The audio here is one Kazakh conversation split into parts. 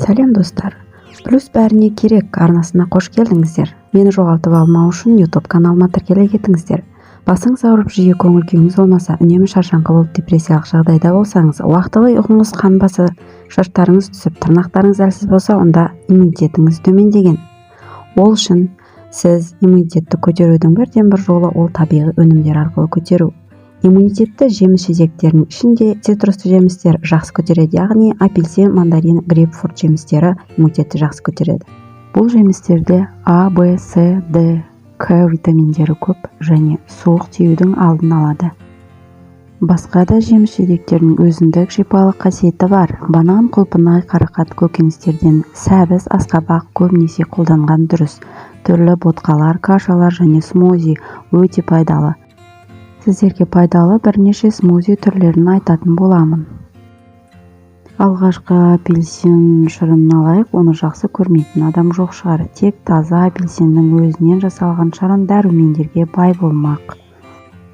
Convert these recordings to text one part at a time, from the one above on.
Сәлем, достар! «Плюс бәріне керек» арнасына қош келдіңіздер! Мені жоғалтып алмау үшін YouTube каналыма тіркеле кетіңіздер. Басыңыз ауырып, жиі көңіл күйіңіз болмаса, үнемі шаршаңқы болып, депрессиялық жағдайда болсаңыз, уақытылы ұйқыңыз қанбаса, шаштарыңыз түсіп, тырнақтарыңыз әлсіз болса, онда иммунитетіңіз төмендеген. Ол үшін сіз иммунитетті көтерудің бірден бір жолы – ол табиғи өнімдер арқылы көтеру. Иммунитетті жеміс жидектердің ішінде цитрусты жемістер жақсы көтереді, яғни апельсин, мандарин, грейпфрут жемістері иммунитетті жақсы көтереді. Бұл жемістерде А, В, С, Д, К витаминдері көп және суық тиюдің алдын алады. Басқа да жеміс жидектердің өзіндік шипалық қасиеті бар. Банан, құлпынай, қарақат, көкөністерден сәбіз, асқабақ көбінесе қолданған дұрыс. Түрлі ботқалар, кашалар және смузи өте пайдалы. Сіздерге пайдалы бірнеше смузи түрлерін айтатын боламын. Алғашқы апельсин шырынын алайық. Оны жақсы көрмейтін адам жоқ шығар. Тек таза апельсиннің өзінен жасалған шырын дәрумендерге бай болмақ.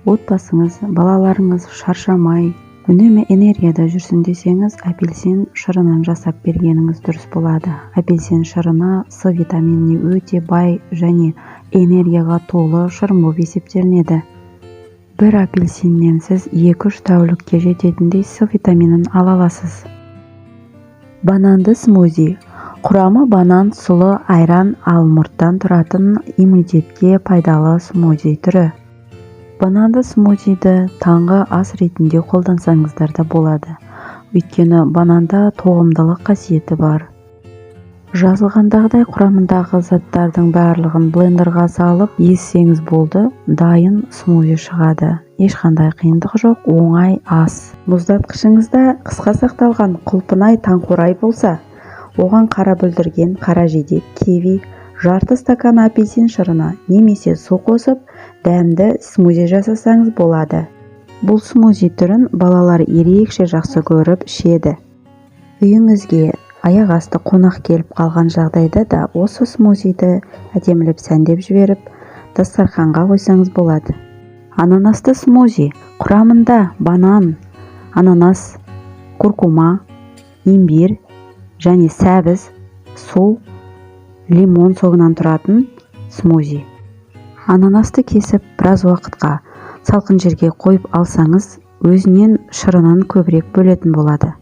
Отбасыңыз, балаларыңыз шаршамай, үнемі энергияда жүрсін десеңіз, апельсин шырынын жасап бергеніңіз дұрыс болады. Апельсин шырыны С витаминіне өте бай және энергияға толы шырын болып есептелінеді. Бір апельсиннен сіз 2-3 тәулікке жететіндей С витаминін ала аласыз. Бананды смузи. Құрамы банан, сұлы, айран, алмұрттан тұратын иммунитетке пайдалы смузи түрі. Бананды смузиді таңғы ас ретінде қолдансаңыздар да болады, өйткені бананда тоғымдылық қасиеті бар. Жазылғандағыдай, құрамындағы заттардың барлығын блендерға салып езсеңіз болды, дайын смузи шығады. Ешқандай қиындығы жоқ, оңай ас. Мұздатқышыңызда қысқа сақталған құлпынай, таңқурай болса, оған қара бүлдірген, қара жидек, киви, жарты стакан апельсин шырыны немесе су қосып, дәмді смузи жасасаңыз болады. Бұл смузи түрін балалар ерекше жақсы көріп ішеді. Үйіңізге аяқ асты қонақ келіп қалған жағдайда да осы смузиді әдемілеп сәндеп жіберіп, дастарханға қойсаңыз болады. Ананасты смузи. Құрамында банан, ананас, куркума, имбирь және сәбіз, су, лимон согынан тұратын смузи. Ананасты кесіп, біраз уақытқа салқын жерге қойып алсаңыз, өзінен шырынын көбірек бөлетін болады.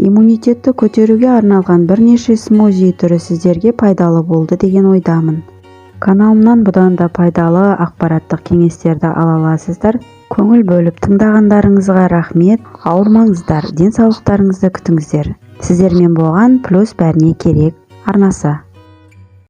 Иммунитетті көтеруге арналған бірнеше смузи түрі сіздерге пайдалы болды деген ойдамын. Каналымнан бұдан да пайдалы ақпараттық кеңестерді ала аласыздар. Көңіл бөліп тыңдағандарыңызға рахмет. Ауырмаңыздар, денсаулықтарыңызды күтіңіздер. Сіздермен болған «Плюс бәріне керек» арнасы.